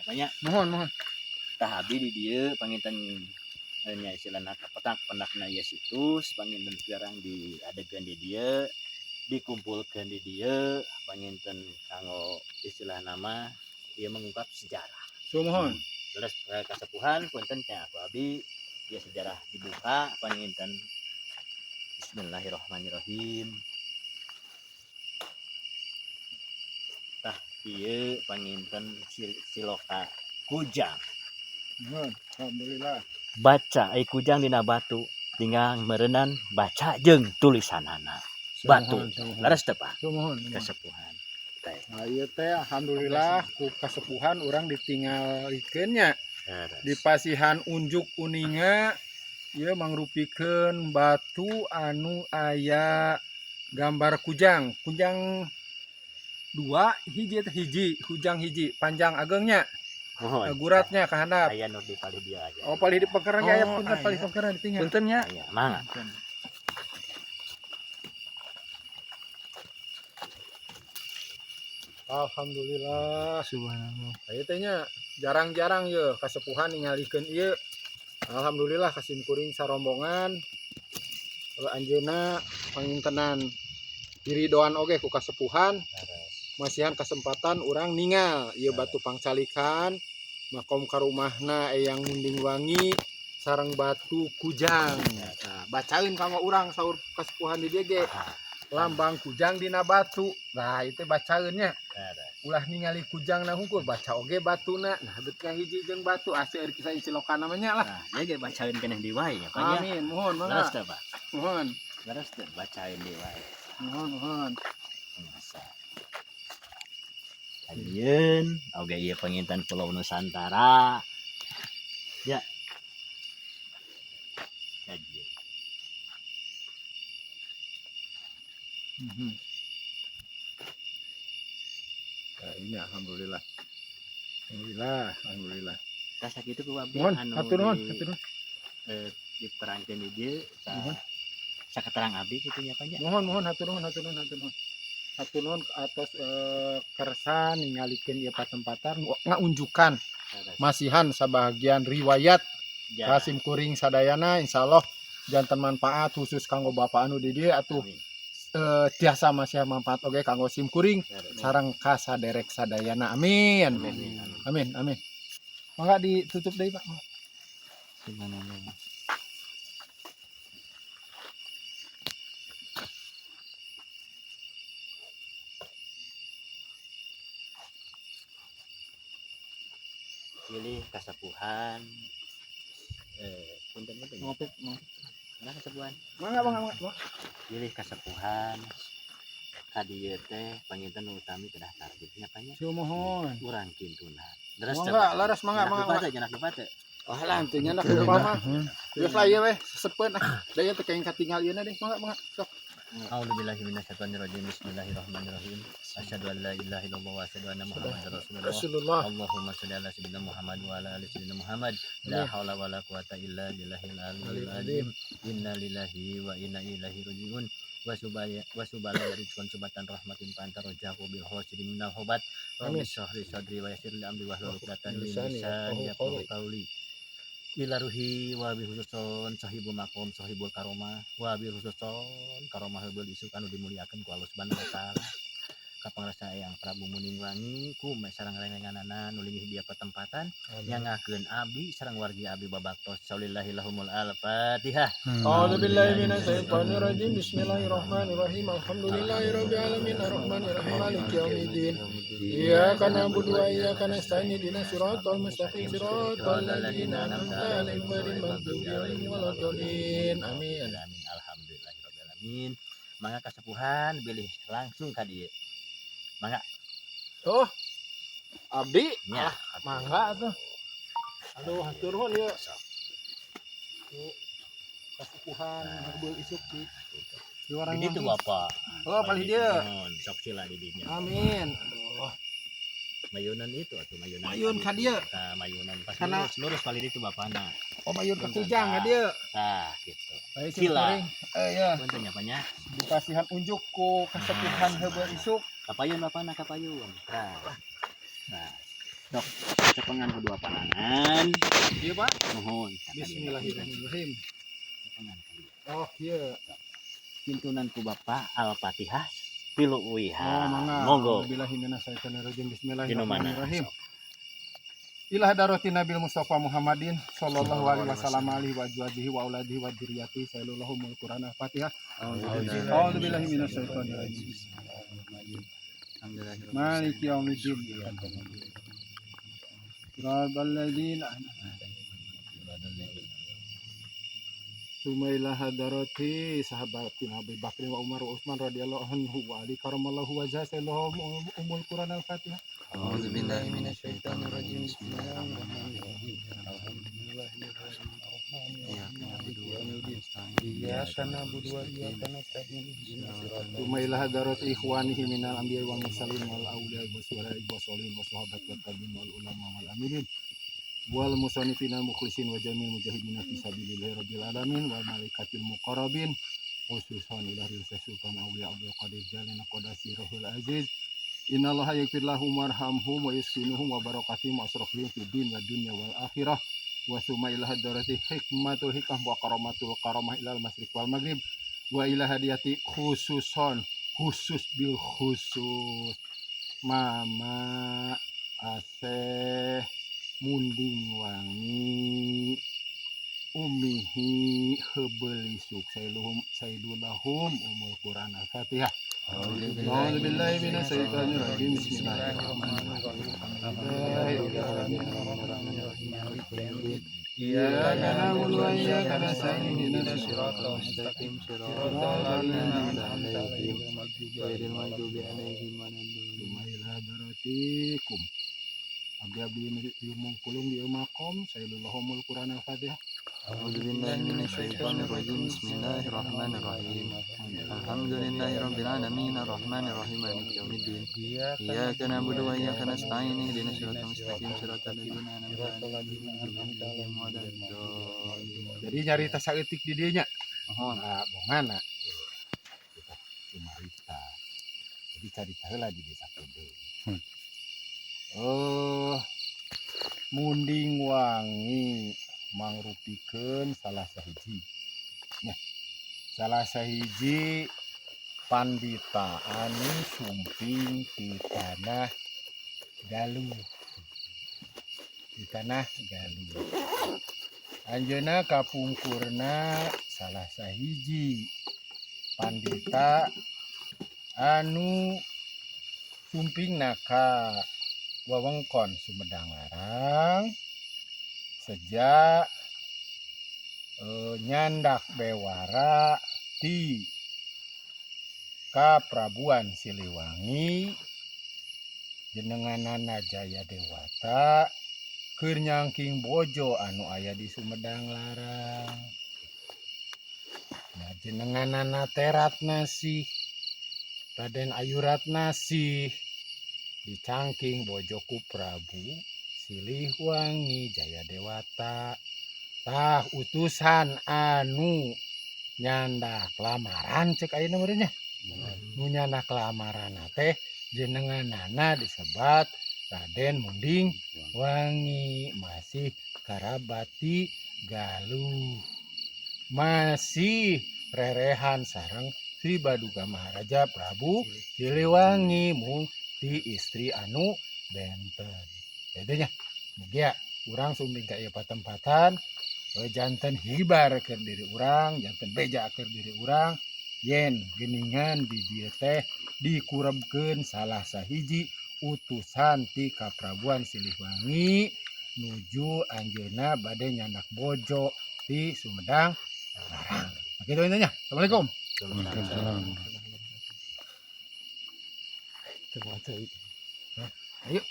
Makanya Mohon, mohon. Tah, abdi di dieu panginten nya istilahna kapetak pendakna ieu situs panginten sekarang diadegeun di dieu, dikumpulkeun di dieu panginten kanggo istilah nama ieu mengungkap sejarah. Sumuhun. Terus kasepuhan punten nya ku abdi ieu sejarah dibuka panginten. Bismillahirrahmanirrahim. Tah, ieu panginten siloka kujang. Mohon. Alhamdulillah. Baca ai kujang dina batu tinggal meureunan baca jeung tulisanana batu. Sumuhun, sumuhun. Leres teu, Pak? Sumuhun, sumuhun. Kasepuhan teh. Nah, ieu teh alhamdulillah ku kasepuhan urang ditinggalikeun nya. Leres. Di pasihan unjuk uninga ieu mangrupikeun batu anu aya gambar kujang. Kujang dua hiji teh hiji, kujang hiji panjang agengnya. Mohon. Guratnya ka handap. Aya nu di palih dieu aja. Oh, palih di pengkeran ge aya. Oh, punten palih aya. Pengkeran ditinggal. Punten nya. Aya, mangga. Alhamdulillah. Subhanallah. Ieu teh nya jarang-jarang ye kasepuhan ningalikeun ieu. Alhamdulillah kasim kuring sarombongan. Kalau anjeunna pangintenan diridoan oge ku kasepuhan, Leres. Masihan kesempatan urang ningal ieu batu pangcalikan makom karumahna Eyang Munding Wangi sareng batu kujang. Nah, bacain kanggo urang saur kasepuhan di dieu ge. Lambang kujang dina batu. Nah, itu bacaeun nya. Leres. Ulah ningali kujang na hungkul, baca oge batuna. Nah, bet hiji jeung batu asa eueuh kisah siloka namanya lah. Nah, ieu ge bacaeun keneh di wae nya, Pak nya. Amin, mohon Leres mangga. teu, Pak? Mohon. Leres teu bacaeun di wae? Mohon, mohon. Masa. Anjeun oge ieu panginten Pulau Nusantara. Ya. Kajian. Nah, ini alhamdulillah. Alhamdulillah, alhamdulillah. Tah, sakitu ku abdi Mohon, anu hatur nuhun, di hatur nuhun. Diterangkeun di dieu sa Mohon. Saketerang abdi kitu nya, Pak, nya. Mohon, mohon, hatur nuhun, hatur nuhun, hatur nuhun. Hatur nuhun atas kersa ningalikeun ieu patempatan ngaunjukan Leres. Masihan sabagian riwayat Sejarah. kasim kuring sadayana, insyaallah janten manfaat khusus kanggo bapak anu di dieu atuh. Amin. Tiasa masihan manfaat oge kanggo sim kuring Leres. Sareng kasaderek sadayana, amin. Amin. Amin, amin. Mangga ditutup deui, Pak. Subhanallah. Pilih kasepuhan punten punten. Ngopi, ngopi. Mana kasepuhan? Mangga, mangga, mangga, mangga. Pilih kasepuhan ka dieu teh panginten nu utami kedah targetnya, Pak, nya. Sumuhun. Urang kintuna. Leres teu, Mangga, Pak? leres, mangga, Nyandak mangga, lupa teu, nyandak lupa teu? Wah lah, teu nyandak lupa mah. Geus lah ieu weh, sesepeun ah. Da ieu teh kayak katingal ieu deh. Mangga, mangga. Sok. A'udzubillahi minasyaitonirrajim. Bismillahirrahmanirrahim. Asyhadu an la ilaha illallah wa asyhadu anna Muhammadar Rasulullah. Rasulullah. Allahumma sholli ala sayyidina Muhammad wa ala ali sayyidina Muhammad. La Amin. haula wala quwata illa billahil aliyyil Aliyil azim. Inna lillahi wa inna ilaihi rajiun. Wa subaya wa subala rizqan subatan rahmatin pantarojahu bil hosri minal hobat. Amin. Rabbi shrah li sadri wa yassir li amri wahlul 'uqdatam min Lisani lisani yafqahu yafqahu qawli. qawli. Ila ruhi wa bi khususon sahibul makom sahibul karomah wa bi khususon karomah bil isuk anu dimuliakeun ku Allah Subhanahu wa taala, ka pangrasa Eyang Prabu Munding Wangi ku sareng renganana nu linggih dia patempatan nyangakeun abdi sareng wargi abdi babaktos saulillahi lahumul al-fatihah. A'udzu billahi minasyaitonir rajim. Bismillahirrahmanirrahim. Alhamdulillahirabbil alamin arrahmanirrahim maliki yaumiddin. Iyyaka na'budu wa iyyaka nasta'in ihdinas siratal mustaqim siratal ladzina an'amta 'alaihim ghairil maghdubi 'alaihim waladdallin. Amin. Amin. Alhamdulillahirabbil alamin. Mangga kasepuhan bilih langsung ka dieu. Mangga. Oh. Abdi, Nya. ah, mangga atuh. Aduh, hatur nuhun ieu. Sok. Ku kasepuhan Nah. heubeul isuk di warang. Di ditu Bapak. Oh, palih dieu. Nuhun, sok sila di dinya. Amin. Aduh. Mayunan itu atuh mayunan. Mayun ka dieu. Tah, mayunan pas Kana- lurus, lurus palih ditu bapana. Oh, mayun ka kujang ka dieu. Tah, gitu. Baik, Sila. sim kuring. Eh ya, Punten nya, Pak, nya. Dipasihan unjuk ku kasepuhan heubeul isuk. Kapayun bapana, kapayun. Tah. Nah, Sok, cepengan ku dua parangan. Iya, Pak. Nuhun. Bismillahirrahmanirrahim. Cepengan kali. Oh, iya. Kintunan ku Bapak Al-Fatihah tilu uihan. Oh, mangga. Monggo. Billahi minasyaitonirrajim. Dinu mana? Bismillahirrahmanirrahim. Ila hadarati Nabil Mustafa Muhammadin sallallahu alaihi wasallam alihi wa azwajihi wa auladihi wa dzurriyyatihi sallallahu Quran Al-Fatihah. A'udzu billahi minasyaitonir rajim. Maliki yaumiddin. Siratal ladzina an'amta Tsumma ila hadarati sahabat Abi Bakr wa Umar wa Utsman radhiyallahu anhu wa Ali karamallahu wajha sallallahu umul Quran Al-Fatihah. أعوذ بالله من الشيطان الرجيم. بسم الله الرحمن الرحيم. إياك نعبد وإياك نستعين. إياك نعبد وإياك نستعين. ثم إلى حضرات إخوانه من الأنبياء والمرسلين والأولياء والشهداء والصالحين والصحابة والتابعين والعلماء والعاملين والمصنفين المخلصين وجميع المجاهدين في سبيل الله رب العالمين والملائكة المقربين، خصوصا إلى رئيس السلطان أولياء عبد القادر جالنا قدسي روح العزيز. إن الله يغفر لهم ويرحمهم ويسكنهم وبركاتهم وأشرفهم في الدين والدنيا والآخرة. وثم إلى حضرة حكمة الحكم وكرامة الكرامة إلى المشرق والمغرب وإلى هدية خصوصا khusus bil khusus Mama Aseh Munding Wangi Umihi Hebelisuk Sailuhum Saidulahum Umul Quran Al-Fatihah. A'udzu billahi minasyaitonir rajim. Bismillahirrahmanirrahim. Iyyaka na'budu wa iyyaka nasta'in. Ihdinas siratal mustaqim siratal ladzina an'amta 'alaihim ghairil maghdubi 'alaihim waladdallin. Tsumma ila hadaratikum. Abdi-abdi yumung kulung di makom sailulahumul Quran Al-Fatihah. أعوذ بالله من الشيطان الرجيم. بسم الله الرحمن الرحيم. الحمد لله رب العالمين الرحمن الرحيم مالك يوم الدين. إياك نعبد وإياك نستعين. اهدنا الصراط المستقيم صراط الذين أنعمت عليهم ولا الضالين. Jadi nyarita saeutik di dieu nya. Mohon. Nah, bongana. Kita cumarita. Jadi carita heula di desa Kedeung. Munding Wangi mangrupikeun salah sahiji. Nya. Salah sahiji pandita anu sumping di tanah Galuh. Di tanah Galuh. Anjeunna kapungkurna salah sahiji pandita anu sumpingna ka wewengkon Sumedang Larang sejak nyandak bewara di Kaprabuan Siliwangi jenenganana Jaya Dewata keur nyangking bojo anu aya di Sumedang Larang. Nah, jenenganana teh Ratnasih, Raden Ayu Ratnasih dicangking bojo ku Prabu Silihwangi Jaya Dewata. Tah, utusan anu nyandak lamaran cek ayeuna meureun nya. Nu nyandak lamaran teh jenenganana disebat Raden Munding Wangi, masih karabati Galuh, masih rerehan sareng Sri Baduga Maharaja Prabu Siliwangi mung ti istri anu benten. Jadinya mugia urang sumping ka ieu patempatan janten hibar keur diri urang, janten beja keur diri urang yen geningan di dieu teh dikurebkeun salah sahiji utusan ti Kaprabuan Siliwangi nuju anjeunna bade nyandak bojo di Sumedang Larang. Nah, gitu intinya. Assalamualaikum. Waalaikumsalam. Ayo.